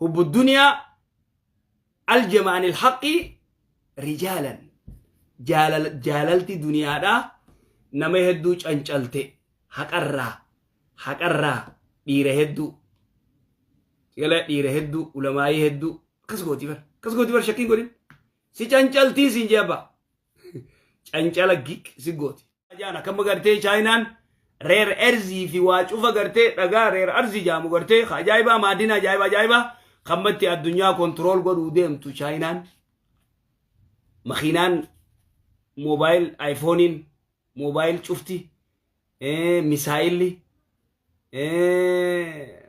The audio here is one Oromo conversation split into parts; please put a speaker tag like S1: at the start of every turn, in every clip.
S1: Hubbu duniyaa aljama anil haqqi rijaalan. Jaalalti duniyaadhaa nama hedduu cancalte haqarraa dhiira hedduu. Sigala dhiira hedduu, ulamaayii hedduu akkas gooti bar, akkas gooti bar, shakkiin godhin. Si cancaltii siin jee abbaa. Cancala giq si gooti. Jaan akkama gartee Chaayinaan rare earthii fi waa cufa gartee dhagaa rare earthii jaamu gartee ka ajaa'ibaa, maadina ajaa'ibaa ajaa'ibaa kammatti addunyaa control godhuu deemtu. Chaayinaan makiinaan, mobile, iPhoneiin, mobile cufti, misaayilli,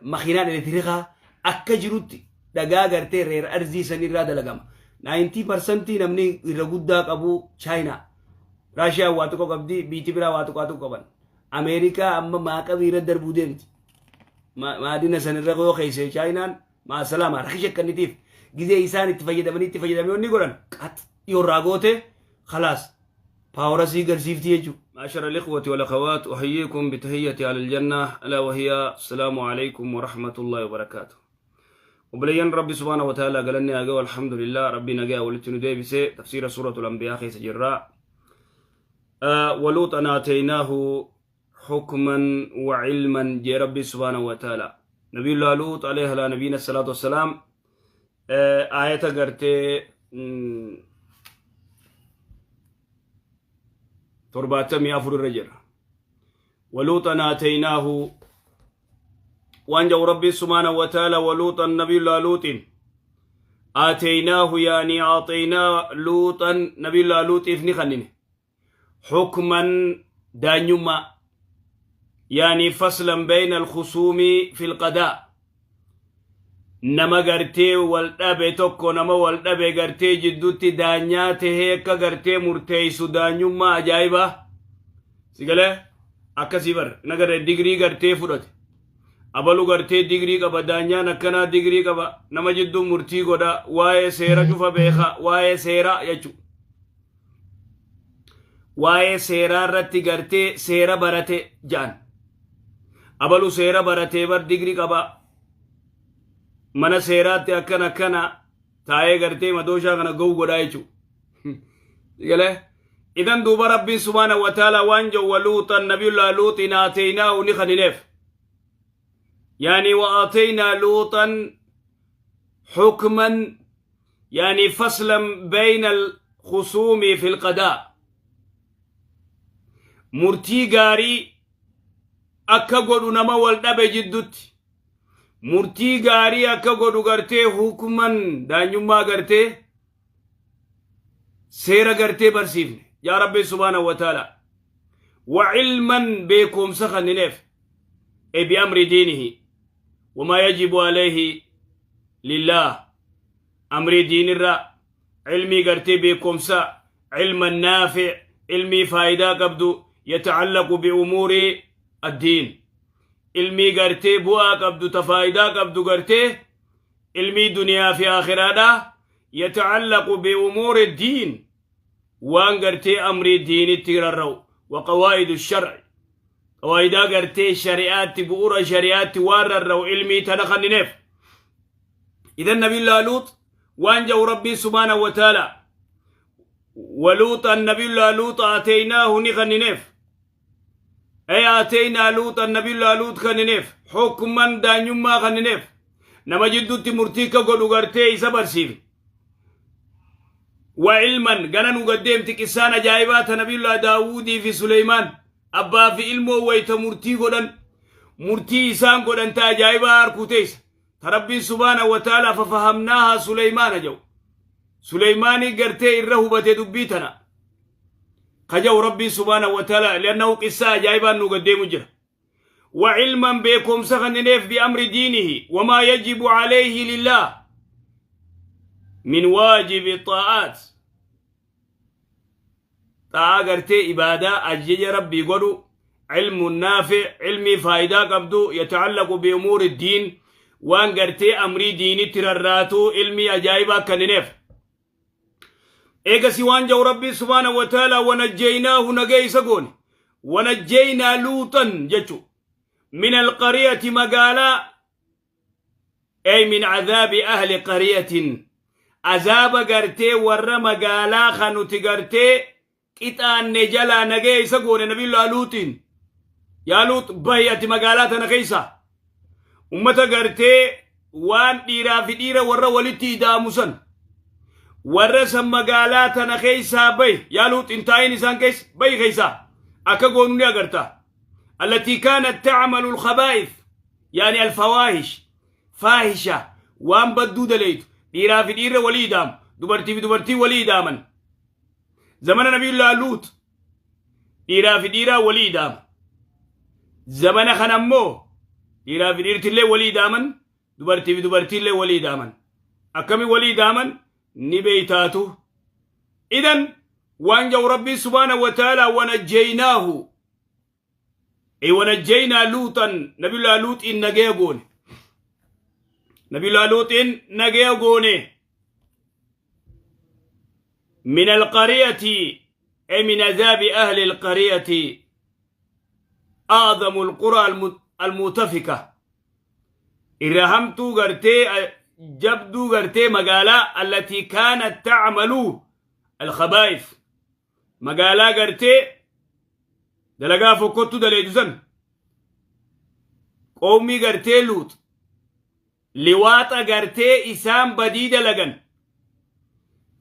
S1: makiinaan elektirikaa akka jirutti dhagaa gartee rare earthii sanirraa dalagama. 90% namni irra guddaa qabu Chaayinaa. Raashiyaan waa xiqqoo qabdi, biitti biraa waa xiqqoo xiqqoo qaban. Ameerikaa amma maaqabii irra darbuu deemti. Maadina sanirra yoo keesse Chaayinaan maasalaama rakisha akkannitiif gizee isaan itti fayyadamanii itti fayyadamanii wanni godhan qax yoo irraa goote khalaas power sii garsiifti jechuudha.
S2: معشر الإخوة والأخوات، أحييكم بتحية أهل الجنة، ألا وهي السلام عليكم ورحمة الله وبركاته. وبلين ربي سبحانه وتعالى قالني أقوى الحمد لله ربي نجا ولتنو ديبسي تفسير سورة الأنبياء خيس جراء. ولوطا آتيناه حكما وعلما جي ربي سبحانه وتعالى. نبي الله لوط عليه على نبينا الصلاة والسلام، آية قرتي 74 الرجل. ولوطا آتيناه وأنجو ربي سبحانه وتعالى ولوطا نبي الله لوط آتيناه، يعني أعطينا لوطا نبي الله لوط إفني خنينه حكما دانيما، يعني فصلا بين الخصوم في القضاء. Nama gartee wal dhabe tokko, nama wal dhabe gartee jidduutti daanyaa tahee akka gartee murteessu, daanyummaa ajaa'ibaa si galee akkasii bar nagara digirii gartee fudhate abalu gartee digirii qaba, daanyaan akkanaa digirii qaba, nama jidduu murtii godha, waa'ee seera cufa beeka, waa'ee seeraa jechu, waa'ee seeraa irratti gartee seera barate ja'an. Abalu seera baratee bar digirii qaba, mana seeraatti akkana akkana taa'ee gartee madooshaa kana ga'u godhaa jechu galee. Idan duuba Rabbiin سبحانه وتعالى waan jedhu: ولوطا nabiyullah Luuxin آتيناه ni kanineef، يعني وآتينا لوطا حكما، يعني فصلا بين الخصوم في القضاء، murtii gaarii akka godhu nama wal dhabe jiddutti murtii gaarii akka godhu gartee hukuman daanyummaa gartee seera gartee barsiifne yaa Rabbi سبحانه وتعالى. وعلما beekumsa kannineef، أي بأمر دينه وما يجب عليه لله، أمر دين الرا علمي gartee beekumsa، علما نافع علمي فايدة qabdu، يتعلق بأمور الدين، ilmii gartee bu'aa qabdu ta faayidaa qabdu gartee ilmii duniyaa fi aakhiraadha، يتعلق بأمور الدين waan gartee amrii diinitti rarra'u، وقواعد الشرع qawaayidaa gartee shari'aatti bu'ura shari'aatti waan rarra'u ilmii tana kannineef. إذن نبي الله لوط waan jedhu Rabbii سبحانه وتعالى: ولوطا نبي الله لوط آتيناه ni kannineef، أي آتينا لوطا نبي الله لوط kannineef حكما daanyummaa kannineef, nama jidduutti murtii ka godhu gartee isa barsiifne، وعلما gana nu gaddeemti qissaan ajaa'ibaa ta nabiyullah Daawudii fi Suleymaan abbaa fi ilmoo wayta murtii godhan, murtii isaan godhan ta ajaa'ibaa harkuu teessa ta Rabbiin سبحانه وتعالى ففهمناها سليمان jedhu, Suleymaanii gartee irra hubate dubbii tana kajaw Rabbiin سبحانه وتعالى لأنه qissaa ajaa'ibaan nu gaddeemu jira. وعلما beekumsa kannineef بأمر دينه وما يجب عليه لله من واجب الطاعات، طاعة gartee ibaadaa ajaja Rabbii godhu، علم نافع علمي faayidaa qabdu، يتعلق بأمور الدين waan gartee amrii diinitti rarraatu ilmii ajaa'ibaa kannineef. Eegasi waan jedhu Rabbii سبحانه وتعالى: ونجيناه nagee isa goone، ونجينا لوطا jechu، من القرية magaalaa Ay min cadaabi ahli qaryatin, azaaba gartee warra magaalaa kan nuti gartee qixaanne jalaa nagaya isa goone. Nabiyullaa Luuxiin, yaa Luux, bahi ati magaalaa tana keessa, ummata gartee waan dhiiraa fi dhiira warra walitti ida'amu san, warra san magaalaa tana keessaa bahi. Yaa Luux, hin taa'in isaan keessa, bahi keessaa. Akka goonu ni agarta. التي كانت تعمل الخبائث، يعني الفواحش، فاحشة, waan badduu dalaytu, dhiiraa fi dhiirra walii idaamu, dubartii fi dubartii walii idaaman. Zamana Nabiyullaa Luut dhiiraa fi dhiiraa walii idaama. Zamana kana ammoo dhiiraa fi dhiirtillee walii idaaman, dubartii fi dubartiillee walii idaaman. Akkami walii idaaman ni beeytaatu. Idan waan jau Rabbii سبحانه وتعالى ونجيناه, ay ونجينا لوطا, Nabiyullaa Luuxiin nagaya goone. Nabiyullaa Luuxiin nagaya goone. من القرية, أي من عذاب أهل القرية, أعظم القرى المؤتفكة, إرهمتو غرتي جبدو غرتي مقالة, التي كانت تعمل الخبائث, مقالة غرتي dalagaa fokkottu daleedu san. Qoommii gartee Luut liwaaxa gartee isaan badii dalagan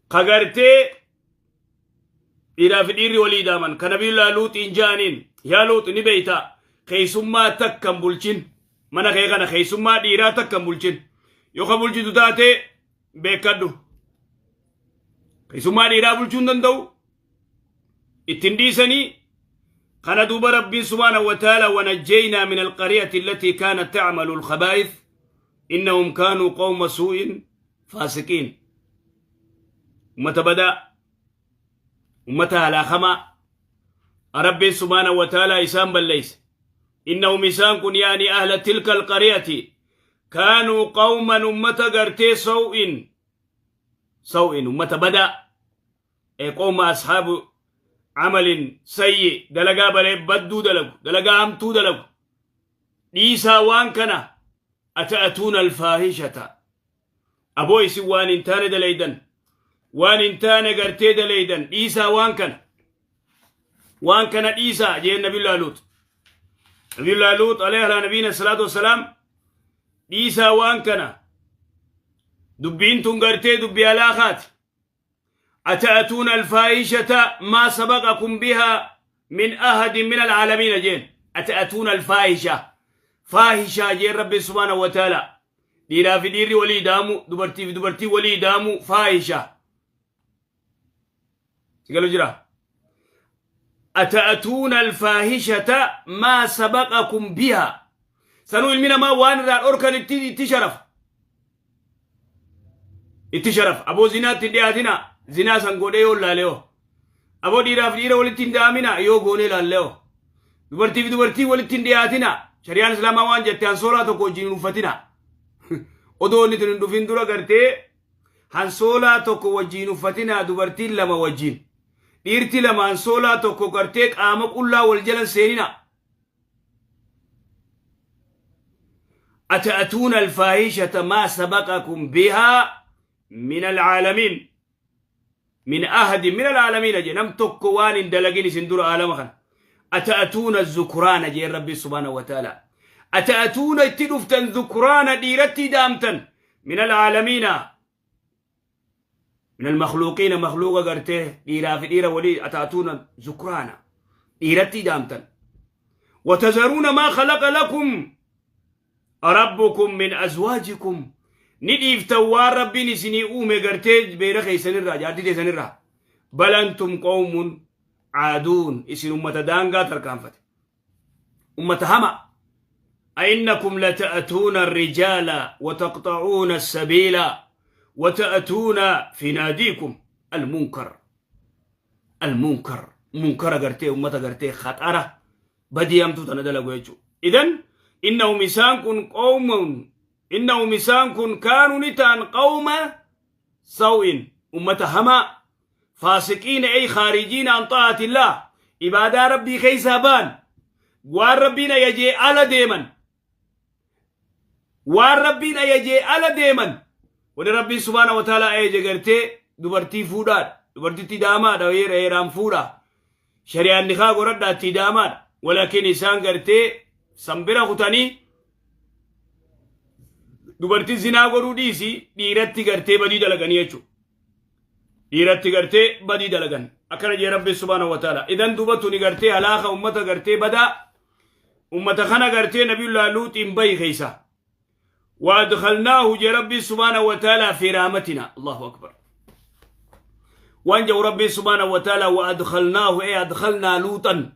S2: ka gartee dhiiraa fi dhiirri walii daaman ka Nabiyullaa Luuxiin ja'aniin, yaa Luux, ni beeyta, keessummaa takkan bulchin, mana kee kana keessummaa dhiiraa takkan bulchin. Yoo ka bulchitu taate beekadhu, keessummaa dhiiraa bulchuu hin danda'u, ittiin dhiisanii. Kana duuba Rabbiin سبحانه وتعالى ونجينا من القرية التي كانت تعمل الخبائث إنهم كانوا قوم سوء فاسقين. Ummata badaa, ummata halaakamaa Rabbiin سبحانه وتعالى isaan balleeyse. إنهم isaan kun, يعني أهل تلك القرية, كانوا قوما ummata gartee سوء سوء, ummata badaa, ee قوم أصحاب عمل سيء, dalagaa balee badduu dalagu, dalagaa hamtuu dalagu. Dhiisaa waan kana. أتأتون الفاحشة, aboo isin waan hin taane dalaydan, waan hin taane gartee dalaydan, dhiisaa waan kana, waan kana dhiisaa jeen Nabiyullaa Luut. Nabiyullaa Luut عليه على نبينا الصلاة والسلام, dhiisaa waan kana, dubbiin tun gartee dubbii alaakaati. أتأتون الفاحشة ما سبقكم بها من أحد من العالمين jeen. أتأتون الفاحشة, فاحشة jeen Rabbi سبحانه وتعالى. Dhiiraa fi dhiirri walii daamu, dubartii fi dubartii walii daamu, فاحشة sigalu jira. أتأتون الفاحشة ما سبقكم بها, sanuu ilmi namaa waan irraa dhorkan itti sharaf, itti sharaf. Aboo, zinaatti dhiyaatina, zinaa san godhee yoo laaleyo. Aboo, dhiiraaf dhiira walitti hin daamina, yoo goonee laalleyo. Dubartii fi dubartii walitti hin dhiyaatina, shari'aan Islaamaa waan jette, hansoolaa tokko wajjin hin uffatina. Odoo inni tun hin dhufin dura gartee hansoolaa tokko wajjin uffatina, dubartiin lama wajjin, dhiirti lama hansoolaa tokko gartee qaama qullaa wal jalan seenina. أتأتون الفاحشة ما سبقكم بها من العالمين من أحد من العالمين jee. Nam tokko waan hin dalagin isin dura aalama kana. أتأتون الذكران jee Rabbi سبحانه وتعالى. أتأتون itti dhuftan, الذكران dhiiratti daamtan, من العالمين, من المخلوقين, مخلوقa gartee dhiiraa fi dhiira walii. أتأتون الذكران dhiiratti daamtan, وتذرون ما خلق لكم ربكم من أزواجكم, ni dhiiftan waan Rabbiin isinii uume gartee beera keeysanirraa, jaartii teessanirraa. بل أنتم قوم عادون, isin ummata daangaa tarkaanfate, ummata hama. أئنكم لتأتون الرجال وتقطعون السبيل وتأتون في ناديكم المنكر. المنكر منكر gartee ummata gartee خطرة badii hamtuu tana dalagu jechuu. إذن إنهم isaan kun قوم, إنهم isaan kun كانوا ni ta'an قوم سوء, ummata hamaa, فاسقين, أي خارجين عن طاعة الله, ibaadaa Rabbii keeysaa baan, waan Rabbiin ajajee ala deeman.
S1: Waan Rabbiin ajajee ala deeman. Wani Rabbiin subhaana wa ta'ala ajaje gartee dubartii fuudhaadha. Dubartitti daamaadha, heeraan fuudhaa. Shari'aan nikaa godhadhaa, itti daamaadha. Walakin isaan gartee san bira kutanii dubartii zinaa godhuu dhiisi, dhiiratti gartee badii dalaganii jechuudha. Dhiiratti gartee badii dalagan. Akkana jee Rabbi subhaanahu wa ta'ala. Idan duuba tuni gartee halaaka ummata gartee badaa ummata kana gartee Nabiyullah Luuxiin bahi keessa. وأدخلناه jee ربي سبحانه وتعالى في رحمتنا. الله أكبر. وأنجو ربي سبحانه وتعالى وأدخلناه، أي أدخلنا لوطا،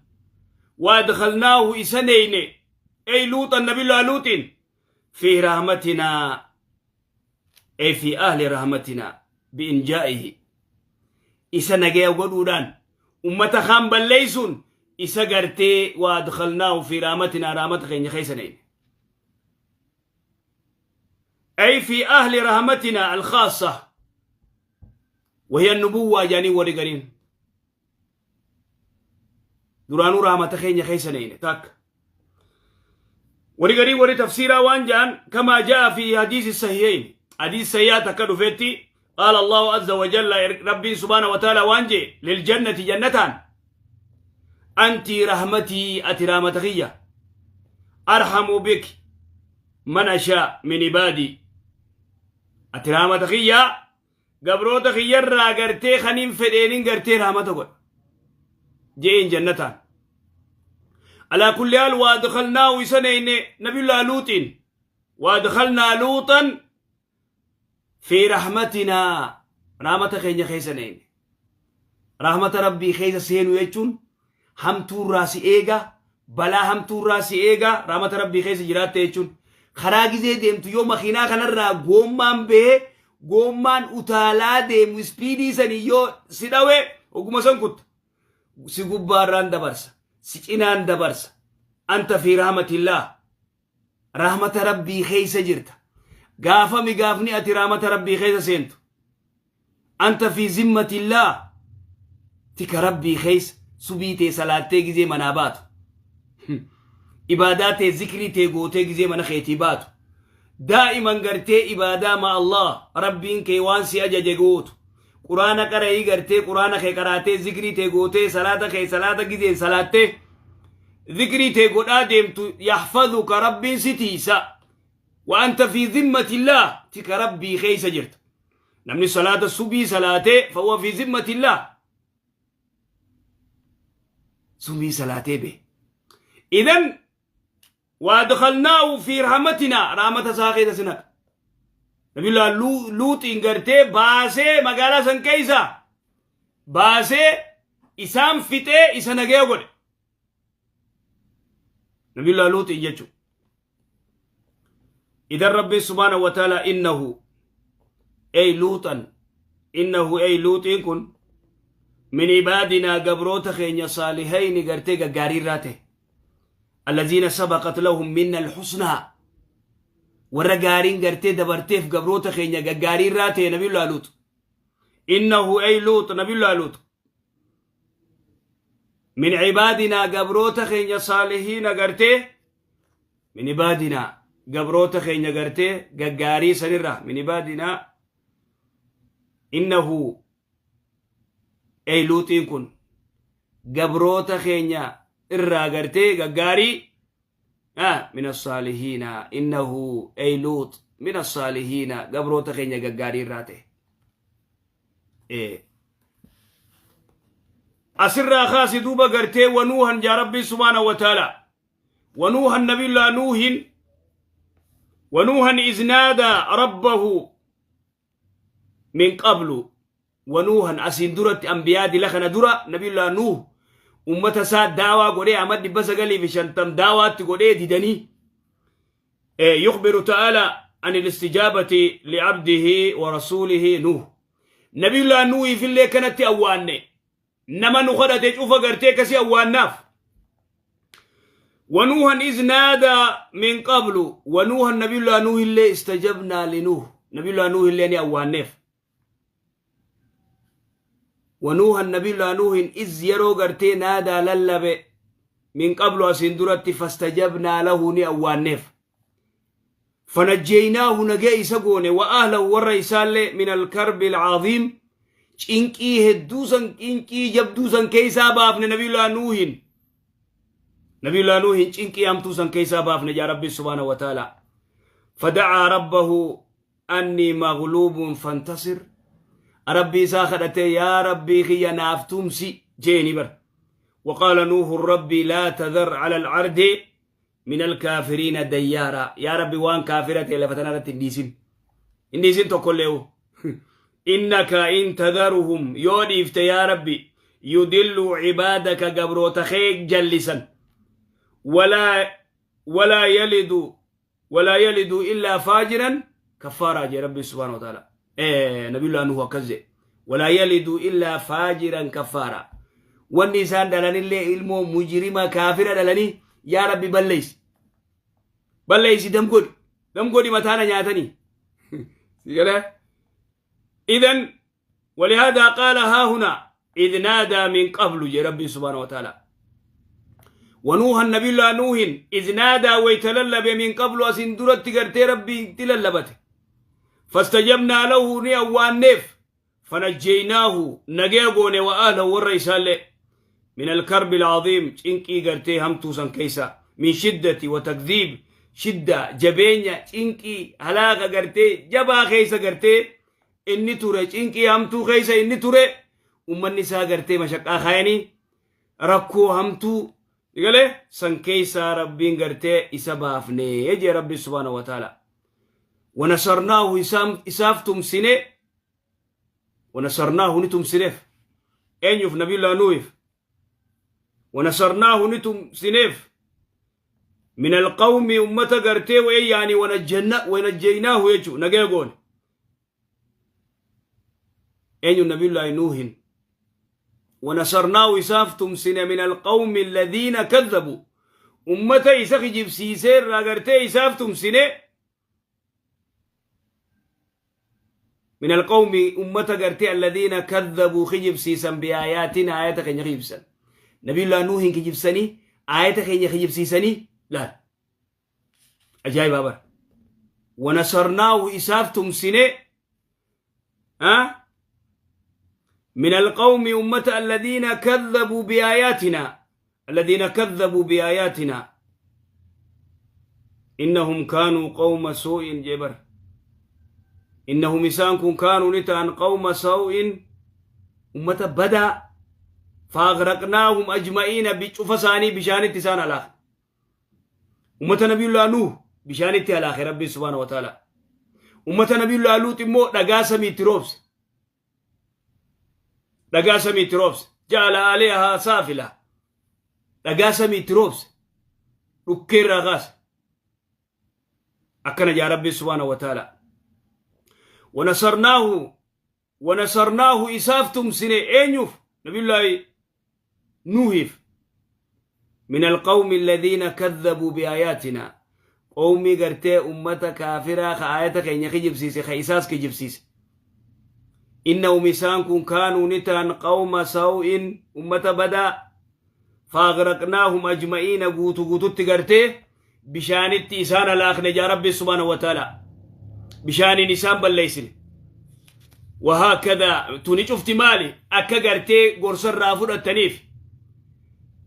S1: وأدخلناه isa neyne، أي لوطا، نبي الله لوط، في رحمتنا، أي في أهل رحمتنا بإنجائه. Isa nagaya godhuudhaan ummata kaan balleeysuun isa gartee وأدخلناه في رحمتنا، rahmata keenya keessa neyne، أي في أهل رحمتنا الخاصة وهي النبوة. جاني ورقرين duraanuu rahmata keenya keessa neyne tak. Warri warri tafsiiraa waan ja'an كما جاء في حديث الصحيحين، حديث صحيحات akka dhufetti، قال الله عز وجل، ربي سبحانه وتعالى waan jee للجنة، جنتان: أنت رحمتي، ati rahmata kiyya، أرحم بك من أشاء من عبادي. Ati rahmata kiyya, gabroota kiyyarraa gartee kaniin fedheenin gartee rahmata godha jeen jannataan. على كل حال وأدخلناه isa neyne نبي الله لوط، وأدخلنا لوطا في رحمتنا، rahmata keenya keessa neyne. Rahmata Rabbii keessa seenu jechuun hamtuurraa si eega, balaa hamtuurraa si eega. Rahmata Rabbii keessa jiraatte jechuun karaa gizee deemtu yoo makiinaa kanarraa goommaan bahee, goommaan utaalaa deemu speed sanii yoo si dhawe, oguma san kutta. Si gubbaarraan dabarsa, si cinaan dabarsa. أنت في رحمة الله، rahmata Rabbii keessa jirta. Gaafami gaafni ati rahmata Rabbii keessa seentu, أنت في ذمة الله، tika Rabbii keessa. Subii tee salaattee gizee manaa baatu, ibaadaa tee, zikrii tee gootee gizee mana keetii baatu, daa'iman gartee ibaadaa ma Allah Rabbiin kee waan si ajaje gootu, Quraana qara'ii gartee Quraana kee qaraatee, zikrii tee gootee, salaata kee salaata gizeen salaattee, zikrii tee godhaa deemtu, يحفظك، Rabbiin si tiisa. وأنت في ذمة الله، tika Rabbii keessa jirta. Namni salaata subii salaatee فهو في ذمة الله. Subii salaatee be إذن وأدخلناه في رحمتنا، rahmata isaa keessa si naqa. Nabiyullah Luuxiin gartee baasee magaalaa san keessa baasee isaan fixee isa nagaya godhe Nabiyullah Luuxiin jechuudha. إذن ربي سبحانه وتعالى إنه أي لوطا، إنه أي لوط kun من عبادنا، gabroota keenya الصالحين gartee gaggaarii irraa, الذين سبقت لهم منا الحسنى، warra gaariin gartee dabarteef, gabroota keenya gaggaarii irraa ta'e Nabiyullah Luut. إنه أي لوط، Nabiyullah Luut، من عبادنا، gabroota keenya الصالحين gartee، من عبادنا، gabroota keenya gartee gaggaarii sanirra، من عبادنا. إنه أي Luuxiin kun gabroota keenya irraa gartee gaggaarii من الصالحين. إنه أي لوط من الصالحين، gabroota keenya gaggaarii irraa ta'e. Asirraa kaasi duuba gartee ونوحا jaa Rabbii سبحانه وتعالى ونوحا، Nabiyullah Nuuhin، ونوحا إذ نادى ربه من قبل. ونوحا asiin duratti anbiyaa dila kana dura Nabiyullah Nuuh ummata isaa daawaa godhee amad 950 daawaatti godhee didanii. يخبر تعالى عن الاستجابة لعبده ورسوله نوح. نبي الله نوح في اللي كانت أواني نما نخدت شوف قرتي كسي أواناف. ونوحا إذ نادى من قبل، ونوحا، نبي الله نوح اللي استجبنا لنوح، نبي الله نوح اللي أوانيف. ونوحا، نبي الله نوح، إذ yeroo gartee نادى lallabe، من قبل asiin duratti، فاستجبنا له ni awwaanneef. Fanajjeeynaahu, nagee isa goone, wa ahlahu, warra isaallee, min alkarbi alcaziim, cinqii hedduu san, cinqii jabduu san keeysaa baafne. Nabiyullaa Nuuhin cinqii hamtuu san keeysaa baafne, jaa Rabbi subhaanahu wa ta'ala. Fadacaa rabbahu annii magluubun fantasir. Rabbii isaa kadhate, yaa Rabbii kiyya, naaf tumsi jeeni bar. وقال نوح ربي لا تذر على الأرض من الكافرين ديارا. يا ربي، وان كافرة لفتنا الديسين الديسين تقول له إنك إن تذرهم، يوديفت يا ربي، يضلوا عبادك، gabroota kee jallisan، ولا يلدوا إلا فاجرا كفارا، جي ربي سبحانه وتعالى. إيه، نبي الله نوح كذب، ولا يلدوا إلا فاجرا كفارا. Wanni isaan dhalanillee ilmoo mujrima kaafira dhalanii. Yaa Rabbi, balleeysi, balleeysi, damgodhi, damgodhi, mataana nyaatanii. إذن ولهذا قال ها هنا إذ نادى من قبل، جي ربي سبحانه وتعالى. ونوح، النبي الله نوح، إذ نادى، ويتللب، من قبل، أسين درت قرتي ربي تللبته، فاستجبنا له، ني فنجيناه، نجيغون، وأهله، والرئيس، من الكرب العظيم، cinqii gartee hamtuu san keessa، من شدة وتكذيب، شدة jabeenya, cinqii halaaka gartee jabaa keessa gartee inni ture, cinqii hamtuu keessa inni ture. Ummanni isaa gartee mashaqqaa kaayanii rakkoo hamtuu galee san keessaa Rabbiin gartee isa baafnee, jee Rabbi subhaanahu wa ta'ala. ونصرناه، isaaf tumsine. ونصرناه، ni tumsineef. Eenyuuf? Nabiyullaa Nuuhiif. ونصرناه، ni tumsineef، من القوم، ummata gartee wa'ee, yaani ونجيناه jechuu, nagee goone. Eenyu? Nabiyullaahi Nuuhin. ونصرناه، isaaf tumsine، من القوم الذين كذبوا، ummata isa kijibsiisee irraa gartee isaaf tumsine. من القوم، ummata gartee، الذين كذبوا، kijibsiisan، بآياتنا، aayata keenya kijibsan. Nabiyullaa Nuuhin kijibsanii, aayata keenya kijibsiisanii. Laal, ajaa'ibaa bara. ونصرناه، isaaf tumsine، أه؟ من القوم، أمة، الذين كذبوا بآياتنا، الذين كذبوا بآياتنا، إنهم كانوا قوم سوء جبر. إنهم، isaan kun، كانوا، ni ta'an، قوم سوء، ummata badaa. فأغرقناهم أجمعين، بشوف isaanii bishaanitti isaan alaaf. Ummata Nabiyullaa Nuuh bishaanitti alaake Rabbi subhaanahu wa ta'ala. Ummata Nabiyullaa Luut immoo dhagaa samiitti roobse, dhagaa samiitti roobse. جعل عاليها سافلها، dhagaa samiitti roobse, dhukkeerraa kaase. Akkana jaa Rabbi subhaanahu wa ta'ala. ونصرناه، ونصرناه، isaaf tumsine. Eenyuuf? Nabiyullaahi Nuuhiif. من القوم الذين كذبوا بآياتنا، qawmii gartee ummata kaafiraa ka aayata keenya kijibsiise, ka isaas kijibsiise. إنهم، isaan kun، كانوا، ni ta'an، قوم سوء، ummata badaa. فأغرقناهم أجمعين، guutu guututti gartee bishaanitti isaan halaakne, jaa Rabbi subhaanahu wa ta'ala. Bishaaniin isaan balleeysine. وهكذا tuni cufti maali? Akka gartee gorsarraa fudhattaniif.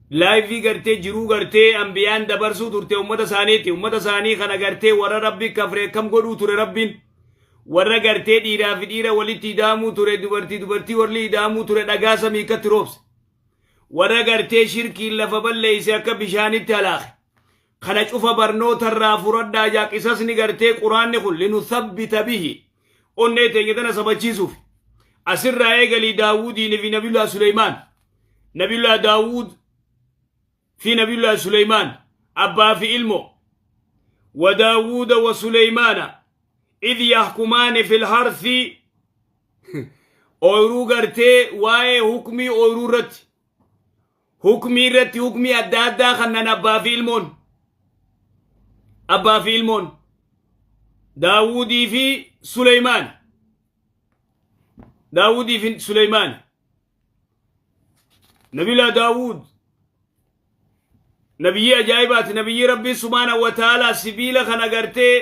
S1: Life gartee jiruu gartee ambiyaan dabarsuu turte ummata isaaniiti. Ummata isaanii kana gartee warra Rabbi kafree kam godhuu ture Rabbiin? Warra gartee dhiiraa fi dhiira walitti ida'amuu ture, dubartii dubartii warri ida'amuu ture, dhagaa samii akkatti roobse. Warra gartee shirkiin lafa balleeyse akka bishaanitti halaake. Kana cufa barnootarraa furadhaa jaa. Qisasni gartee Quraanni kun لنثبت به, onnee teenya tana sabachiisuuf. Asirraa eegalii Daawudiin fi Nabiyullah Suleymaan, Nabiyullah Daawud fi Nabiyullah Suleymaan, abbaa fi ilmo. وداود وسليمان إذ يحكمان في الحرث, ooyruu gartee waa'ee hukmii ooyruu irratti, hukmii irratti, hukmii adda addaa kannan abbaa fi ilmoon, abbaa fi ilmoon, Daawudii fi Suleymaan, Daawudii fi Suleymaan. Nabila Daawud nabiyyii ajaa'ibaati, nabiyyii Rabbii subhaanahu wa ta'aalaa sibiila kana gartee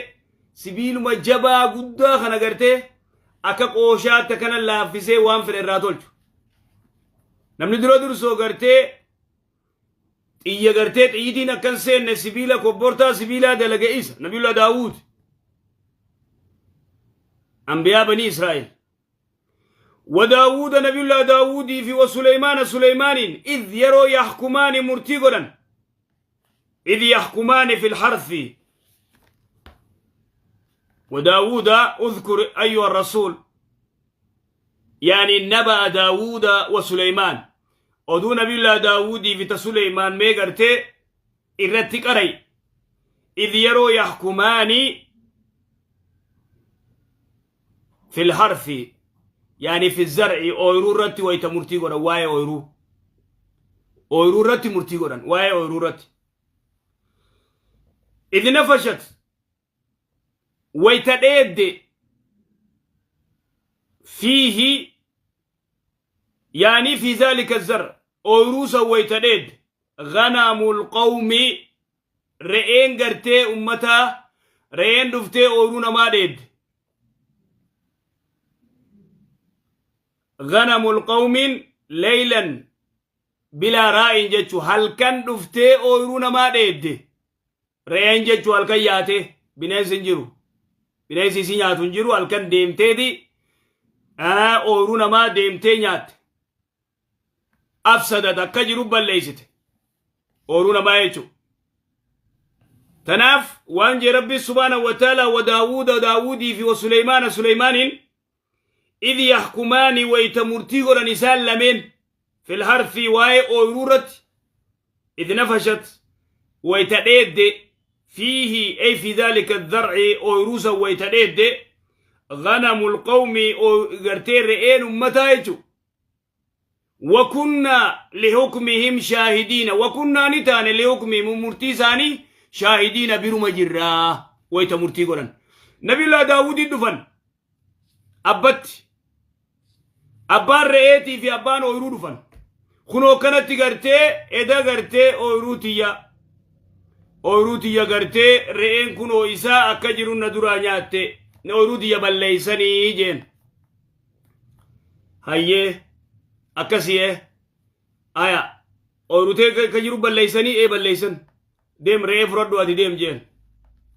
S1: Sibiiluma jabaa guddaa kana gartee akka qooshaatti akkana laaffisee waan fedhe irraa tolchu. Namni dura dursoo gartee xiyya gartee xiyyitiin akkan seenne sibiila kobbortaa sibiilaa dalage isa Nabiyullah Daawud. Anbiyaa Banii Israa'el. وداود نبي الله داود في وسليمان سليمان إذ يروا يحكمان مرتيقا إذ يحكمان في الحرث. وداود اذكر أيها الرسول يعني نبأ داود وسليمان ودو نبي الله داود في سليمان ميغرتي إرتك أري إذ يروا يحكمان في الحرث يعني في الزرع أويرو رتي ويتمرتي غدا واي أويرو أويرو رتي مرتي غدا واي أويرو رتي إذ نفشت ويتدد فيه يعني في ذلك الزرع أويروسا ويتدد غنم القوم رئين غرتي أمتا رئين دفتي أويرونا ما ديد غنم القوم ليلا بلا راء جتشو هل كان دفتي أويرونا ما ديد رئين جتشو هل كان ياتي بنيس انجرو بنيس سينياتو انجرو هل كان ديمتي دي أويرونا ما ديمتي نيات أفسدت أكجرو بليست أويرونا ما يجو تناف وانجي ربي سبحانه وتعالى وداود داودي في وسليمان سليمان إذ يحكمان ويتمرتي غرا لمن في الحرث واي أورورت إذ نفشت ويتديد فيه أي في ذلك الذرع أوروسا ويتديد غنم القوم غرتير رئين متايجو وكنا لحكمهم شاهدين وكنا نتان لحكمهم مرتيساني شاهدين برمجرا ويتمرتي غرا نبي الله داود دفن أبت أبان رئيتي في أبان أويرو دفن خنو كانت غرتي إذا غرتي أويروتيا أويروتيا غرتي رئين كنو إسا أكجرون ندورا نياتي أويروتيا بليساني جين هايه أكسيه آيا أويروتي كجرو بليساني إيه بليسان ديم رئي فردو أدي ديم جين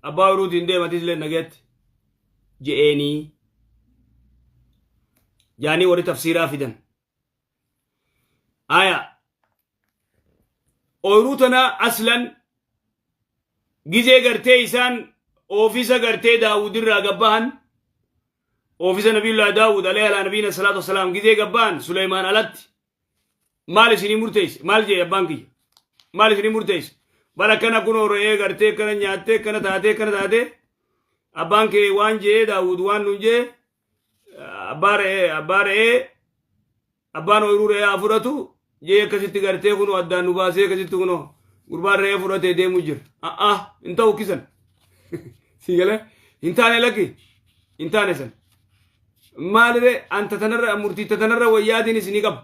S1: أبا أويروتين ديم أتيزلين نجت جيني يعني وري تفسيرها فيدن آية أوروتنا أصلا جزء غرتي إنسان أوفيسا غرتي داود الرغبان أوفيسا نبي الله داود عليه على نبينا الصلاة والسلام جزء غبان سليمان ألت مال سني مرتيس مال جي أبانكي مال سني مرتيس بلا كنا كنو رأي غرتي كنا نياتي كنا تاتي كنا تاتي أبانكي وان جي داود وان نجي أبارة أبان أويرو رأي أفرتو جي كسيت غرتي كنو أدان نباسي كسيت كنو غربان رأي أفرتي دي مجر انتو كيسن سيجلا انتاني لكي انتاني سن مالي أنت تتنرى مرتي تتنرى ويادي نسني قب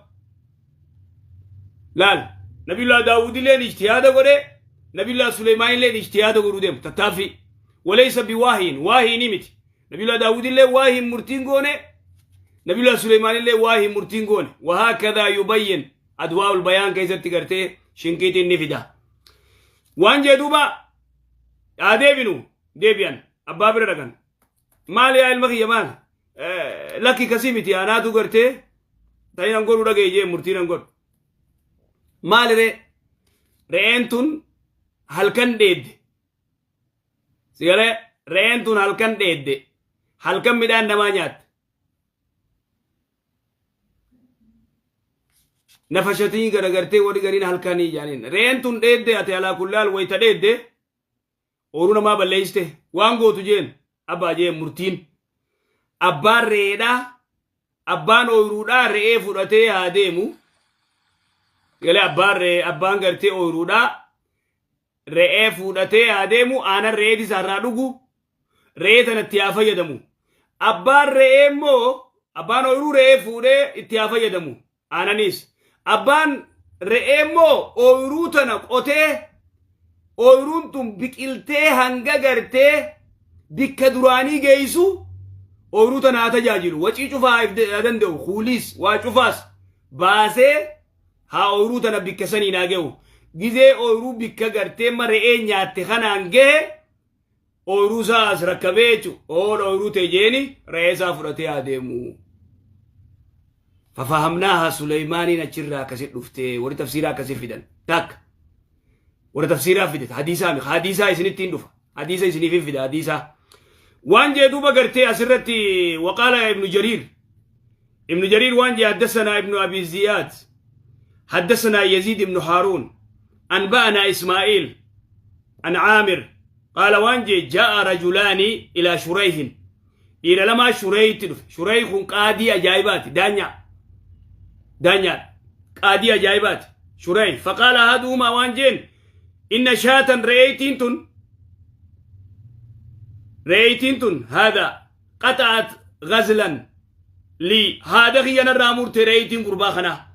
S1: لال نبي الله داود لين اجتهاد قري نبي الله سليمان لين اجتهاد قرو ديم تتافي وليس بواهين واهي نمت نبي الله داود لين واهي مرتين قوني نبي الله سليمان اللي واهي مرتين قول وهكذا يبين أدواء البيان كيف تقرتي شنكيتي النفدة وان جدوبا أديبنو ديبيان أبابر رقن مالي يا المخي مال لكي كسيمتي أنا تقرتي تاين نقول رقي جي مرتين نقول مالي ري رينتون هلكن ديد سيالي رينتون هلكن ديد هلكن مدان نمانيات نفشتي غرغرتي وري غرين هلكاني جانين رينتون ديد أتي على كلال ويتا ديد أورونا ما بليسته وانغو تجين أبا جين مرتين أبا ريدا أبان أورودا رئي فرتي هاديمو قال أبان رئي أبان غرتي أورودا رئي فرتي هاديمو أنا رئي دي سارادوغو رئي تنتيافا يدمو أبان رئي مو أبان أورو رئي فرتي اتيافا يدمو أنا نيس أبان رئيمو أوروتنا قوتي أوروتن بكيلتي هنگا غرتي Bikka duraanii geeysu ooyruu tana haa tajaajilu. Wacii cufaa haa danda'u. Kuuliis waa cufaas baasee haa ooyruu tana bikka saniin haa ge'u. Gizee ooyruu bikka gartee ma re'ee nyaatte kanaan gahe ooyruu isaa as rakkabee jechu ool ooyruu tee jeeni re'ee isaa fudhatee haa deemu. Fafahamnaaha Suleymaaniin achirraa akkasi dhuftee warri tafsiiraa akkasi fidan. Takka. Warra tafsiiraa fide hadiisaa mi hadiisaa isinitti hin dhufa. Hadiisa isiniif hin fida hadiisaa. Waan jee duuba gartee asirratti waqaala Ibnu Jariir. Ibnu Jariir waan jee haddasanaa Ibnu Abi Ziyaad. حدثنا يزيد بن هارون أنبأنا إسماعيل عن عامر قال وانجي جاء رجلان إلى شريح إلى لما شريح تدف شريح قاضي أجايبات دانيا دانيا قاضي أجايبات شريح فقال هذوما وانجين إن شاة رأيتين رأيتين هذا قطعت غزلا لي هذا هي الرامور تريتين قرباخنا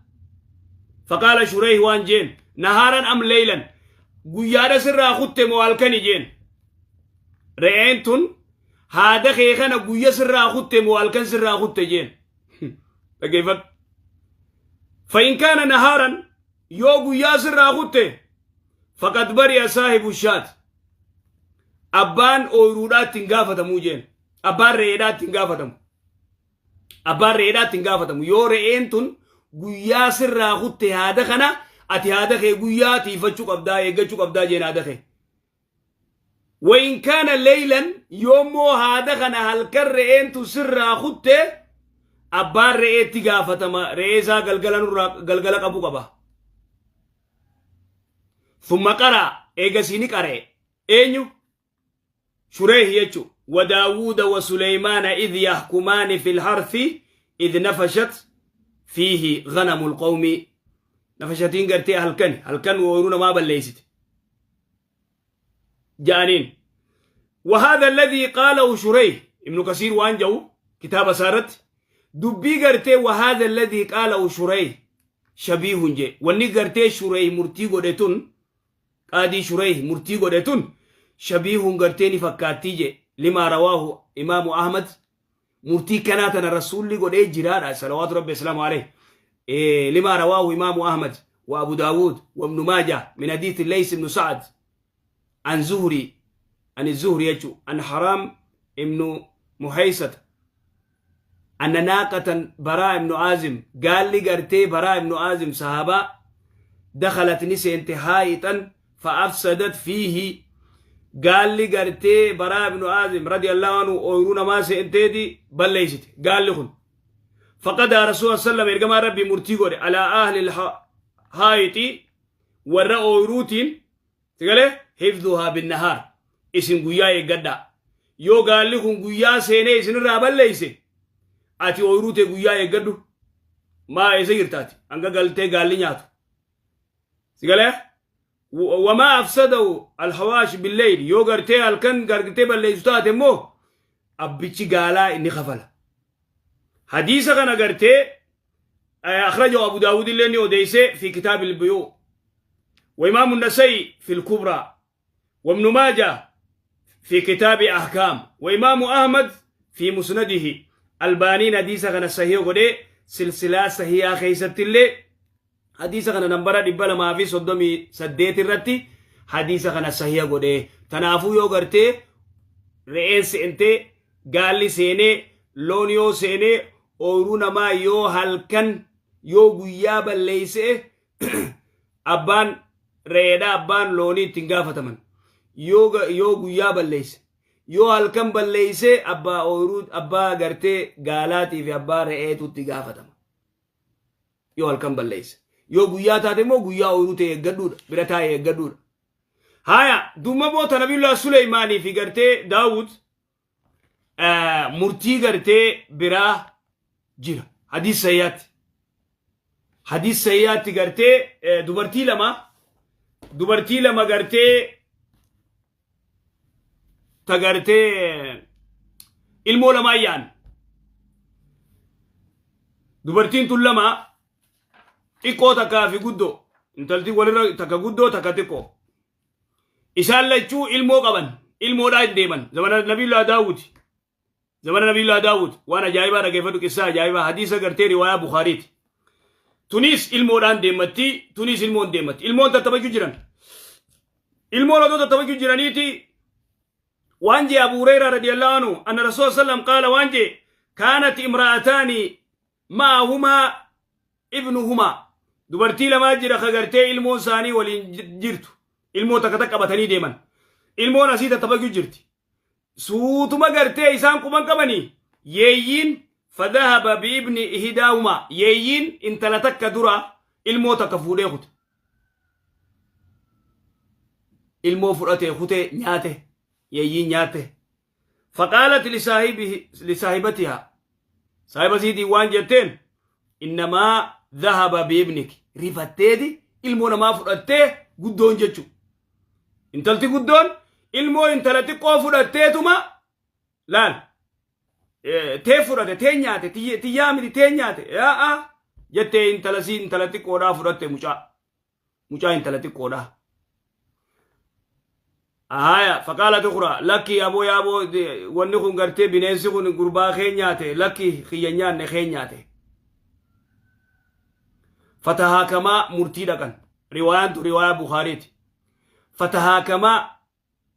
S1: فقال شريح وانجين نهارا أم ليلا قيادة سر خدت موالكني جين رأيتن هذا خيخنا قيا سر خدت موالكن سر خدت جين كيف فإن كان نهارا يو قيا سر خدت فقد برئ صاحب الشات أبان أورودات تنغافتمو جين أبان رئيدات تنغافتمو أبان رئيدات تنغافتمو يو رأيتن guyyaa sirraa kutte haada kana ati haada kee guyyaa tiifachuu qabdaa eeggachuu qabdaa jeen haada kee. وإن كان ليلا يومو haada kana halkan re'eentu sirraa kutte abbaan re'eetti gaafatama re'ee isaa galgala qabu qaba. ثم قرأ eegasii ni qara'e eenyu Shureeh jechu وداود وسليمان إذ يحكمان في الحرث إذ نفشت فيه غنم القوم نفشتين قرتي هلكن هلكن وورونا ما بليست جانين وهذا الذي قاله شريح ابن كثير وانجو كتاب سارت دبي قرتي وهذا الذي قاله شريح شبيه جي واني قرتي شريح مرتي قدتون قادي شريح مرتي قدتون شبيه قرتيني فكاتي جي لما رواه إمام أحمد مرتي كانت الرسول لي قد جرارة صلوات ربي السلام عليه إيه لما رواه إمام أحمد وأبو داود وابن ماجه من حديث الليث بن سعد عن زهري عن الزهري يجو عن حرام ابن محيصة أن ناقة براء بن عازم قال لي قرتي براء بن عازم صحابة دخلت نسي حائطا فأفسدت فيه قال لي قرتي براء بن عازم رضي الله عنه أورونا ما سنتيدي بل ليست قال لهم فقد رسول الله صلى الله عليه وسلم إرجما ربي مرتي على أهل الحائط ورأوا أوروتين تقوله حفظها بالنهار اسم قيا يقدا يو قال لكم قيا سيني اسم الرابل ليس أتي أوروتي قيا يقدو ما يصير تاتي أنك قلتي قال لي نياتو تقوله وما أفسدوا الحواش بالليل يو قرتي الكن قرتي بالليل ستات مو أبيتي قالا إني خفلا حديثة كان قرتي أخرجه أبو داود اللي وديسي في كتاب البيوع وإمام النسائي في الكبرى وابن ماجه في كتاب أحكام وإمام أحمد في مسنده الباني حديثة كان صحيح قدي سلسلة صحيحة خيست اللي حديث كان نمبر دبل ما في صدمي سديت الرتي حديث كان صحيح غده تنافو يو غرتي رئيس انت قال لي سيني لونيو سيني اورونا ما يو هلكن يو غيا بليس ابان ريدا ابان لوني تنغافتمن يو يو غيا بليس يو هلكن بليس ابا اورود ابا غرتي غالاتي في ابا رئيتو تنغافتم يو هلكن بليس yoo guyyaa taate immoo guyyaa ooyiruu ta'e eeggadhuudha bira taa'e eeggadhuudha. Haya dumma boota Nabiyullah Suleymaanii fi gartee Daawud murtii gartee biraa jira. Hadiis sayyaatti. Hadiis sayyaatti gartee dubartii lama gartee ta gartee ilmoo lama ayyaan. Dubartiin tun lama xiqqoo takkaa fi guddoo intalti walirra takka guddoo takka xiqqoo isaan lachuu ilmoo qaban
S2: Ilmoodhaa deeman. Zamana Nabiyyullaa Daawud. Zamana Nabiyyullaa Daawud waan ajaa'ibaa dhageeffadhu, qissaa ajaa'ibaa, hadiisa gartee riwaayaa Bukaariiti. Tunis ilmoodhaan deemmatti, tunis ilmoon deemmatti. Ilmoon tattaphachuu jiran. Ilmoon odoo tattaphachuu jiraniiti waan jee Abu Hurayraa رضي الله عنه أن رسول صلى الله عليه وسلم قال, waan jee: كانت امرأتان معهما ابنهما. Dubartii lamaa jira ka gartee ilmoon isaanii waliin jirtu. Ilmoo takka takka qabatanii deeman. Ilmoon asii tattaphachuu jirti. Suutuma gartee isaan quban qabanii yeeyyiin فذهب بابن إحداهما, yeeyyiin intala takka dura ilmoo takka fuudhee kute. Ilmoo fudhatee kutee nyaate, yeeyyiin nyaate. فقالت لصاحبه لصاحبتها, saahiba isiitii waan jetteen: إنما ذهب بابنك. Rifatteeti ilmoo namaa fudhattee guddoon jechu. Intalti guddoon ilmoo intala xiqqoo fudhatteetuma laal tee fudhate, tee nyaate, tiyyaa miti, tee nyaate yaa'a jettee intala sii intala xiqqoodhaa fudhatte, mucaa intala xiqqoodhaa. Ahaya, فقالت أخرى: lakki aboo, yaaboo, wanni kun gartee bineensi kun gurbaa kee nyaate, lakki kiyya nyaanne, kee nyaate. فتحاكما, murtii dhaqan. Riwaayaan tu riwaayaa Bukaariiti. فتحاكما,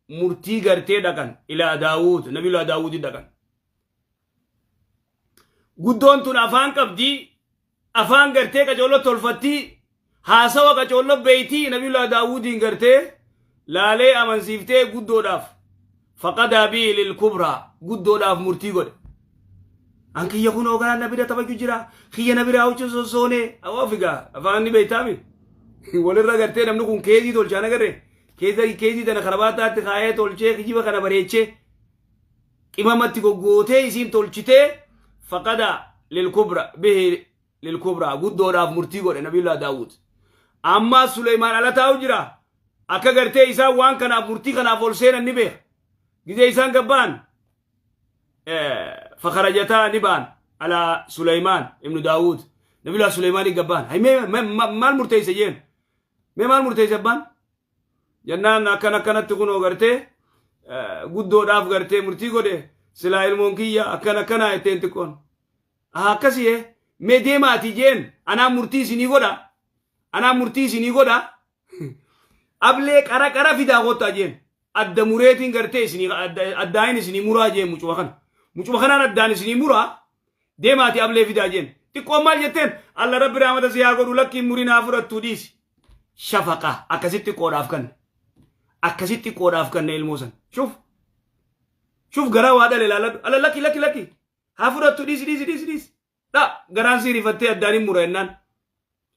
S2: murtii gartee dhaqan, إلى داود, Nabiyyullaa Daawudi dhaqan. Guddoon tun afaan qabdii, afaan gartee qacoollo tolfattii, haasawa qacoollo beeytii. Nabiyyullaa Daawudiin gartee laalee amansiiftee guddoodhaaf. فقضى به للكبرى, guddoodhaaf murtii godhe. An kiyya kun hooganaan na bira taphachuu jira, kiyya na biraa huccuu sossoonee awwa figaa afaan ni beeytaami walirra gartee namni kun keezii tolchaa nagarre, keezii tana karabaataatti kaayee tolchee, kijiba kana bareechee qimamatti goggootee isiin tolchitee. فقضى للكبرى به للكبرى, guddoodhaaf murtii godhe Nabiyullah Daawud. Amma Suleymaan ala taa'u jira. Akka gartee isaan waan kanaaf murtii kanaaf ol seenan ni beeka. Gizee isaan gabbaan, فخرجتا, ni ba'an, على سليمان ابن داود, Nabiyullah Suleymaanii gabbaan. Mee maal murteeyse jeen, mee maal murteeyse abbaan jennaan, akkan akkanatti kunoo gartee guddoodhaaf gartee murtii godhe, silaa ilmoon kiyya akkan akkanaa jetteen xiqqoon. Akkasii mee deemaati jeen, anaan murtii isinii godha, anaan murtii isinii godha, ablee qara qara fidaa kottaa jeen, adda mureetiin gartee isinii addaayin isinii muraa jeen, mucuma kana mucuma kanaan addaan isinii muraa, deemaati ablee fidaa jeen. Xiqqoon maal jetteen? Alla Rabbi raamata si haa godhu, lakkiin murii naa fudhattuu dhiisi. Shafaqa akkasitti xiqqoodhaaf kanne, akkasitti xiqqoodhaaf kanne ilmoo san. شوف شوف, garaa waa dhale ilaaladhu. Alla lakki lakki lakki, haa fudhattu, dhiisi dhiisi dhiisi dhiisi dha. Garaan sii rifattee addaan hin mura jennaan,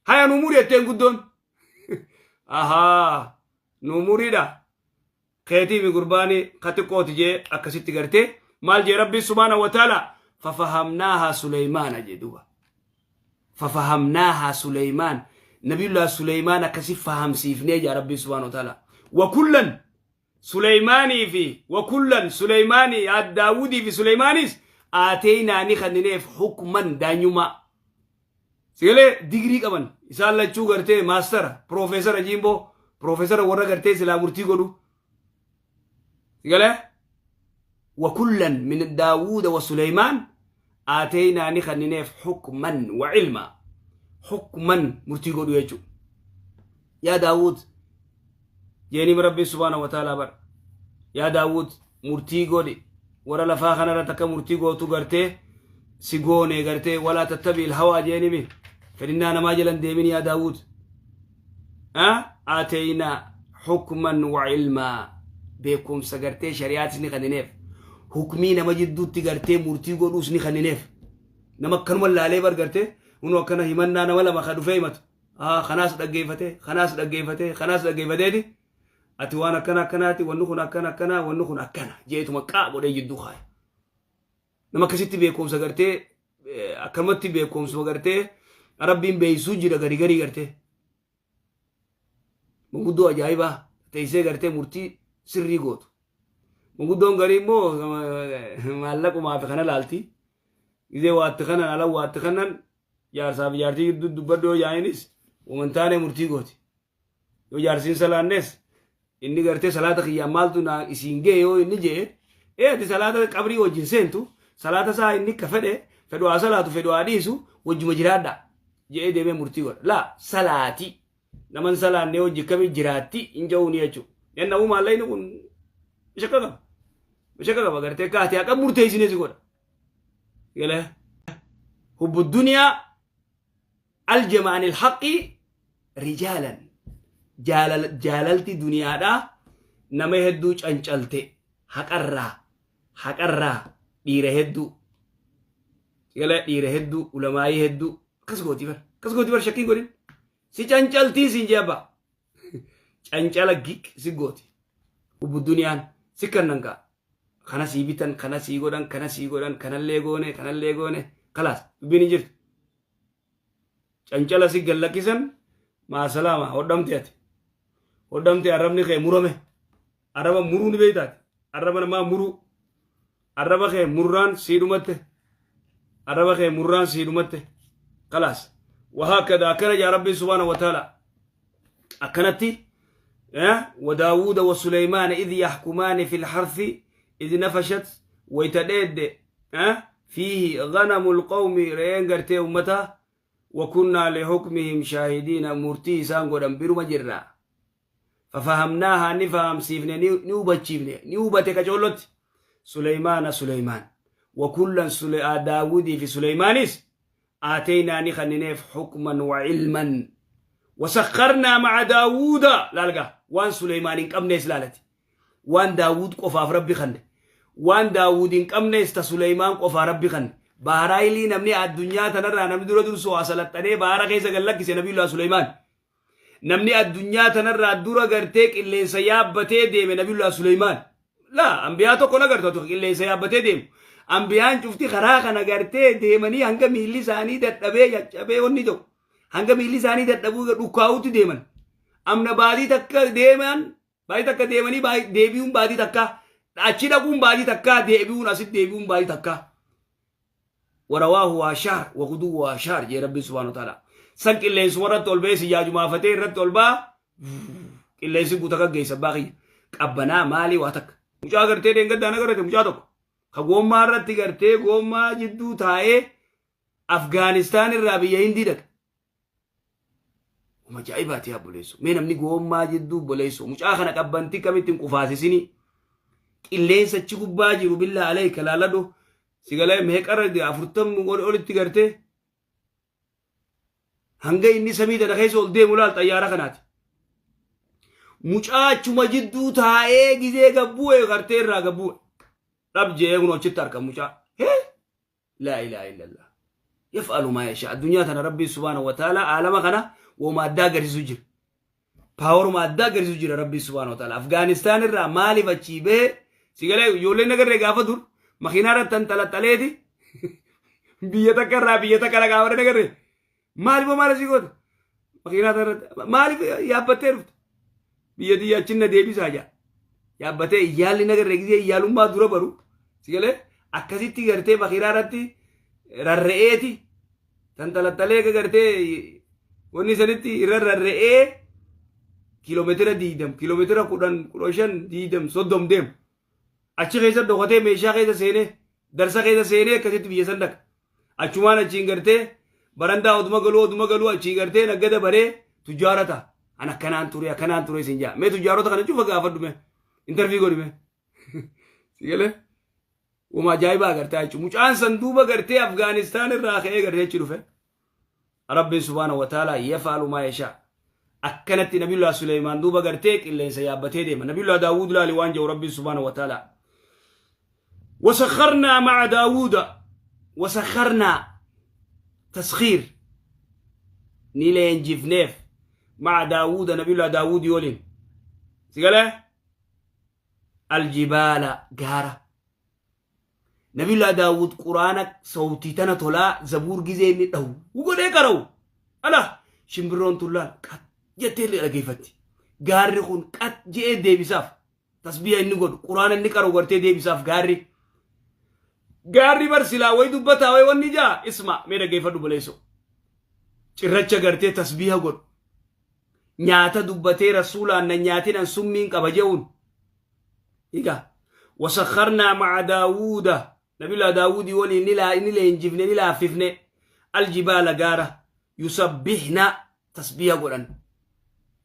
S2: haya nu muri jetteen guddoon. Ahaa, nu muriidha keetii mi gurbaani ka xiqqooti jee. Akkasitti gartee maal jee Rabbi سبحانه وتعالى? ففهمناها سليمان jee duuba. ففهمناها سليمان, Nabiyullah Suleymaan akkasi fahamsiifnee jaa Rabbi سبحانه وتعالى. وكلا, Suleymaanii fi وكلا, Suleymaanii, Daawudii fi Suleymaanis, آتينا, ni kennineef, حكما, daanyummaa. Sigalee digirii qaban isaan lachuu gartee maastara, piroofeesara, jiimboo piroofeesara, warra gartee silaa murtii godhu. Sigalee وكلا من داوود وسليمان آتينا, ni kennineef, حكما وعلما, حكما murtii godhu jechuudha. Yaa Daawud jeeni Rabbi سبحانه وتعالى bar, yaa Daawud murtii godhi, warra lafaa kanarratti akka murtii gootu gartee si goone gartee. ولا تتبع الهوى jeenimi, fedhinnaa namaa jalan deemin yaa Daawud. آتينا حكما وعلما, beekumsa gartee shari'aatis ni kennineef, hukmii nama jidduutti gartee murtii godhuus ni kennineef. Nama akkanuma laalee bar gartee hunu akkana himannaa nama lama ka dhufee himatu, kanaas dhaggeeffate, kanaas dhaggeeffate, kanaas dhaggeeffateeti, ati waan akkana akkanaati, wanni kun akkana akkana, wanni kun akkana jeetuma qaa godhee jidduu kaaya. Nama akkasitti beekumsa gartee akkanumatti beekumsuma gartee Rabbiin beeksisuu jira gari garii gartee manguddoo ajaa'ibaa teessee gartee murtii sirrii gootu. Manguddoon garii immoo maallaqumaa fi kana laalti. Gizee waatti kanan ala waatti kanan jaarsaa fi jaartii gidduu dubbadhu yoo jaa'inis wamantaanee murtii gooti. Yoo jaarsiin salaannes
S1: Inni gartee salaata kiyyaan maaltu na isiin ga'e yoo inni jee, ee ati salaata qabrii wajjin seentu, salaata isaa inni ka fedhe fedhu haa salaatu, fedhu haa dhiisu, wajjuma jiraadha je'ee deemee murtii godha. Laa, salaati naman salaannee hojii kamii jiraatti hin ja'uuni jechuudha. Yennamuu maallaqni kun mashakka qaba. Mashakka qaba gartee kaatee haqa murteessinee si godha. Galee hubbu duniyaa aljama anil haqqi rijaalan, jaalalti duniyaadhaa nama hedduu cancalte haqarraa dhiira hedduu, galee dhiira hedduu, ulamaayii hedduu akkas gooti bar, akkas gooti bar. Shakkii godhin, si cancaltii siin jee abbaa cancala giq si gooti. Hubbu duniyaan si kannan kaa kana sii bitan, kana sii godhan, kana sii godhan, kanallee goone, kanallee goone, kalaas dubbiin hin jirtu. Cancala si gallakkisan, maasalaama, hodhamte, ati hodhamte, arrabni kee murame. Arraba muruu ni beektaati? Arraba namaa muruu, arraba kee murraan sii dhumatte, arraba kee murraan sii dhumatte, kalaas. Wahaakada akkana jaa Rabbiin subhaana wa taala akkanatti: وداود وسليمان إذ يحكمان في الحرث إذ نفشت ويتدد فيه غنم القوم، رين غرتي أمتا، وكنا لحكمهم شاهدين، murtii isaan godhan biruma jirra. ففهمناها، نفهم سيفني، نوبتشيفني، نوبتك جولت سليمان سليمان، وكلا داود في سليمانس آتينا نخننيف حكما وعلما وسخرنا مع داوود. لالقا وان سليمان قمنيس لالتي وان داوود قفاف ربي خن، وان داوود قمنيس تا سليمان قفا ربي خن. بارايلي نمني الدنيا تنرى نمني درو درسو أسلتني بارا كيسا قال لك نبي الله سليمان. Namni addunyaa tanarraa dura gartee qilleensa yaabbatee deeme Nabiyullah Suleymaan. Laa, ambiyaa tokko na gartu qilleensa yaabbatee deemu. Ambiyaan cufti karaa kana gartee deemanii hanga miilli isaanii dadhabee caccabee wanni ta'u. Hanga miilli isaanii dadhabuu dhukkaa'utti deeman. Amna baadii takka deeman, baadii takka deemanii deebi'uun baadii takka, achi dhaquun baadii takka, deebi'uun asitti deebi'uun baadii takka. ورواه وشهر وغدو وشهر جي ربي سبحانه وتعالى. San qilleensuma irratti ol ba'ee sijaajumaa irratti ol ba'a, qilleensi guuta gaggeessa baaqiyya qabbanaa maalii waa takka. Mucaa gartee deengaddaa na garate, mucaa tokko ka goommaa irratti gartee goommaa jidduu taa'ee Afgaanistaan irraa biyya Hindii dhaqa. Uma ajaa'ibaati yaa buleessu. Mee namni goommaa jidduu buleessu mucaa kana qabbantii kamittiin qufaasisini qilleensa achi gubbaa jiru? Billaa aleeka laaladhu, sigalee meeqarra 40 olitti gartee hanga inni samii tana keessa ol deemu laal xayyaara kanaati. Mucaa achuma jidduu taa'ee gizee gabbu'e gartee irraa gabbu'e. Dhab jee kun achitti arga mucaa. Hee! لا إله إلا الله. يفعل ما يشاء. Addunyaa tana Rabbii subhaanahu wa ta'ala aalama kana wooma addaa agarsiisu jira. Poweruma addaa agarsiisu jira Rabbii subhaanahu wa ta'ala. Afgaanistaan irraa maaliif achii bahee sigalee ijoolleen agarree gaafa dur makiinaa irratti tanxalaxaleeti biyya takka irraa biyya takka dhaqaa warra agarree maaliif maal asii goota makiinaa irratti maaliif yaabbattee dhufte, biyya tiyya achin na deebisaa jaa yaabbatee iyyaalli nagarree gisee iyyaalummaa dura baru sigalee akkasitti gartee makiinaa irratti rarra'eeti tanxalaxalee gartee wanni sanitti irra rarra'ee kiiloomeetira 20, kiiloomeetira 10, 15, 20, 30 deemu. Achi keessa dhokatee meeshaa keessa seenee, darsa keessa seenee akkasitti biyya san dhaqa. Achumaan achiin gartee barandaa oduma galuu achii gartee naggada baree tujjaara ta'a. An akkanaan ture, akkanaan ture isin jaa. Mee tujjaarota kana cufa gaafadhu, mee interview godhi mee. Sigalee? Wama ajaa'ibaa agartee jechuudha. Mucaan san duuba gartee Afgaanistaan irraa ka'ee gartee achi dhufe. Rabbiin subhaanahu wa ta'ala يفعل ما يشاء. Akkanatti Nabiyullah Suleymaan duuba gartee qilleensa yaabbatee deema. Nabiyullah Daawud laali waan jedhu Rabbiin subhaanahu wa ta'ala. وسخرنا مع داوود، وسخرنا تسخير نيلين جفنيف مع داوود، نبي الله داوود يولين سيقال الجبال gaara. نبي الله داوود قرآن صوتي تنا تولا زبور جزي ندهو وقول إيه ألا shimbirroon tullaan qat jettee illee dhageeffatti. Gaarri kun qat je'ee deebisaaf. Tasbiya inni godhu, quraana inni qaru gartee deebisaaf gaarri. Gaarri bar silaa wayi dubbataa wayi wanni jaa isma mee dhageeffadhu boleessu. Cirracha gartee tasbiha godhu. Nyaata dubbatee rasuulaan na nyaatin an summiin qaba je'uun. Egaa wasakharnaa maca Daawuuda, Nabiyullah Daawuudii waliin ni leenjifne, ni laaffifne, aljibaala gaara, yusabbihna tasbiiha godhan.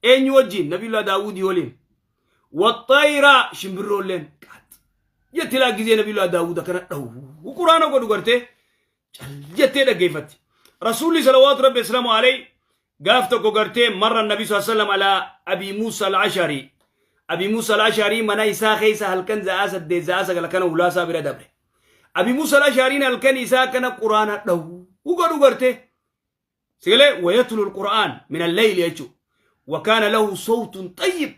S1: Eenyu wajjin? Nabiyullah Daawuudii waliin. Waxxayra shimbirroolleen qaat jetti laa gizee Nabiyullah Daawuud akkana dhawu quraana godhu gartee cal jettee dhaggeeffatti. Rasuulli salawaatu rabbi islaamu alayhi gaaf tokko gartee marra nabi sallallahu alaihi wasallam alaa Abi Muusa al-Ashari. Abi Muusa al-Ashari mana isaa keessa halkan za'aa 8 za'aa 9 kana hulaasaa bira dabre. Abi Muusa al-Ashariin halkan isaa kana quraana dhawu godhu gartee. Sigalee wayatlu al-Qur'aan min al-layli jechuudha. Wakaana lahu sawtun tayyib.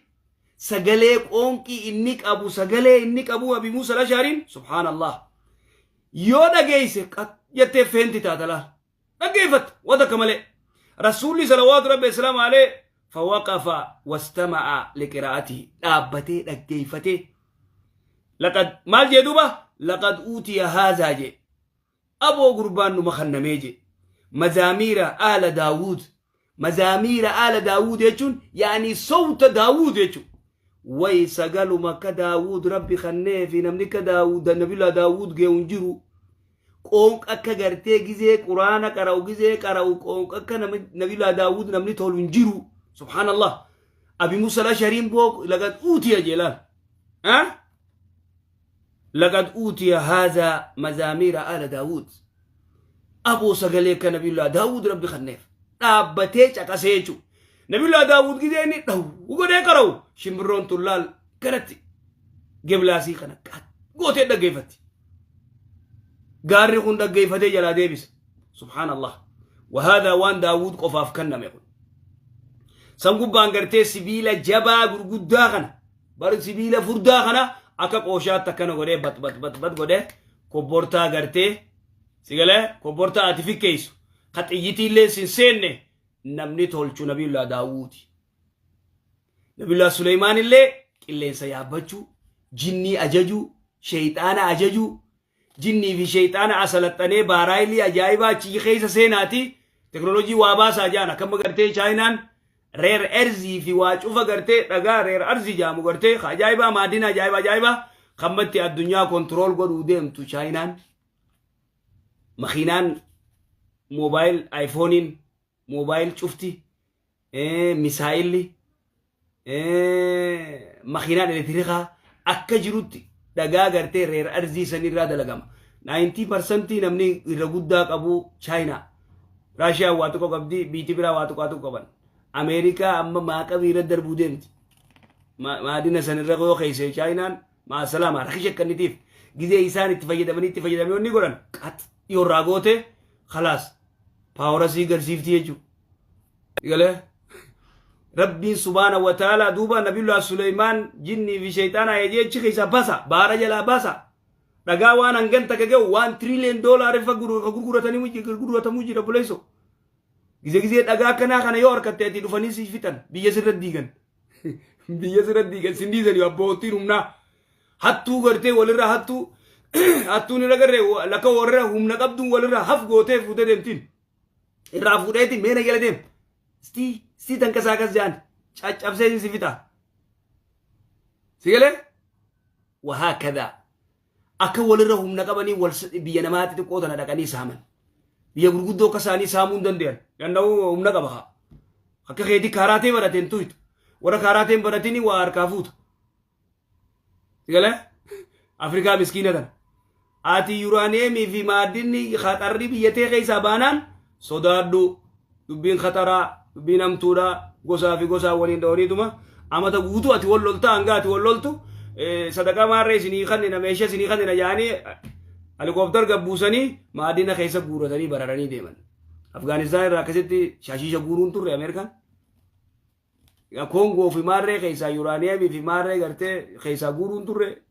S1: Sagalee qoonqii inni qabu, sagalee inni qabu Abi Muusa al-Ashariin, subhaanallah. Yoo dhageesse qat jettee feenti taata laal. Dhaggeeffatta wata akka malee. Rasuulli salawaatu rabbi islaamu alee fawaqafa wastama'a liqiraa'atihi, dhaabbatee dhaggeeffatee. Laqad maal jee duuba? Laqad uutiya haazaa jee. Aboo gurbaan numa kannamee jee. Mazaamiira aala Daawuud. Mazaamiira aala Daawuud jechuun yaani sawta Daawuud jechuun. Way sagaluma akka Daawuud rabbi kannee fi namni akka Daawuud, Nabiyullah Daawuud ge'u hin jiru. Qoonqa akka gartee gizee quraana qara'u, gizee qara'u qoonqa akka Nabiyullah Daawuud namni tolu hin jiru. Subhaanallah. Abi Musa al-Ashariin boo laqad uutiya jeelaan. Laqad uutiya haazaa mazaamiira aala Daawuud. Aboo sagalee akka Nabiyullah Daawuud rabbi kanneef. Dhaabbatee caqasee jechuudha. Nabiyullah Daawuud gizee inni dhawu godhee qara'u shimbirroon tun laal kanatti geblaasii kana gootee dhaggeeffatti. Gaarri kun dhaggeeffatee jalaa deebisa. Subhaanallah. Wahaadaa waan Daawuud qofaaf kenname kun. San gubbaan gartee sibiila jabaa gurguddaa kana, bar sibiila furdaa kana akka qooshaatti akkana godhee bat bat bat bat godhee kobbortaa gartee sigalee kobbortaa ati fikkeessu ka xiyyitii illee sin seenne namni tolchu Nabiyullah Daawuudi. Nabiyullah Suleymaan illee qilleensa yaabbachuu, jinnii ajajuu, sheeyxaana ajajuu, jinnii fi sheeyxaana asalaxanee baaraayilii ajaa'ibaa achi keessa seenaati teknoolojii waa baasaa jaan. Akkama gartee Chaayinaan rare earthii fi waa cufa gartee dhagaa rare earthii jaamu gartee ajaa'ibaa, maadina ajaa'ibaa ajaa'ibaa kammatti addunyaa control godhuu deemtu. Chaayinaan makiinaan, mobile iPhoneiin, mobile cufti, misaayilli, makiinaan elektirikaa akka jirutti dhagaa gartee rare earthii sanirraa dalagama. 90% namni irra guddaa qabu Chaayinaa. Raashiyaan waa xiqqoo qabdi, biitti biraa waa xiqqoo xiqqoo qaban. Ameerikaa amma maaqabii irra darbuu deemti. Maadina sanirra yoo keesse Chaayinaan maasalaama rakisha akkannitiif gizee isaan itti fayyadamanii itti fayyadamanii wanni godhan qax yoo irraa goote khalaas powerasii garsiifti jechuudha. Galee Rabbiin subhaana wa ta'ala duuba Nabiyullah Suleymaan jinnii fi sheeyxaana ajajee achi keessaa basa, baara jalaa basa. Dhagaa waan hangan takka ga'u, waan trillion dollar fa gurguratanii gurguratamuu jira buleeso. Gizee gizee dhagaa akkanaa kana yoo harkatte ati dhufanii si fixan, biyya sirra diigan. Biyya sirra diigan sin dhiisanii abbootiin humnaa. Hattuu gartee walirraa hattuu hattuun irra garree lakka warra humna qabduun walirraa haf gootee fuutee deemtiin. Irraa fuudheeti meena jala deem. Stii stii tanqasaakas jaan caccabsee si fixa. Si galee? Wahaakadaa. Akka walirra humna qabanii wal biyya namaa xixiqqoo tana dhaqanii saaman. Biyya gurguddoo akka isaanii saamuu hin danda'an. Danda'uu humna qaba haa. Akka keetii kaaraatee barateen tuytu. Warra kaaraateen baratini waa harkaa fuuta. Si galee? Afrikaa miskiina tana. Ati yuraaniyeemii fi maaddinni khaxarri biyya tee keessaa baanaan sodaadhu. Dubbiin khaxaraa, dubbiin hamtuudha, gosaa fi gosaa waliin dhawaniituma amata guutuu ati wal loltaa, hanga ati wal loltu sadaqaa maarree isinii kannina, meeshaa isinii kannina jaanii helicopter gabbuusanii maadina keessa guuratanii bararanii deeman. Afgaanistaan irraa akkasitti shaashiisha guuruun turre Ameerikaan. Koongoo fi maarree keessaa yuraaniyeemii fi maarree gartee keessaa guuruun turre,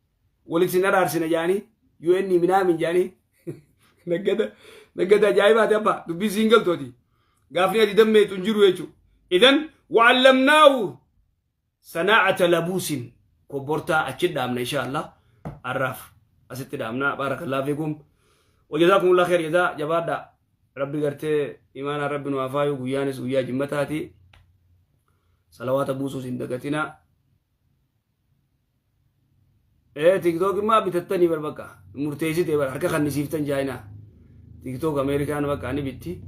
S1: walitti sin araarsina jaanii UN minaamin jaanii naggada naggada ajaa'ibaati abbaa dubbii siin galtooti. Gaafni ati dammeetu hin jiru jechuudha. Idan wa'allamnaahu sanaa'ata labuusin kobbortaa achi dhaabna insha Allah, arraaf asitti dhaabna. Baarakallahu fiikum wajazaakumullah khair jazaa, jabaadha. Rabbi gartee imaanaa rabbi nu haa faayu. Guyyaanis guyyaa jimmataati. Salawaata buusuus hin dagatinaa. Ee, TikTok immoo bitattanii bar, bakka murteessite bar, harka kannisiiftan jaayinaa. TikTok Ameerikaan bakka ni bitti.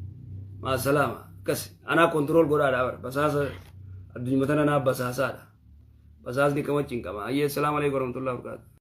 S1: Maasalaama, akkas anaa control godhaadha bar, basaasa addunyaa tana naa basaasaadha. Basaasni kamachi hin qaba. Ayyee, salaamu alaikum warahmatullahi wabarakatuh.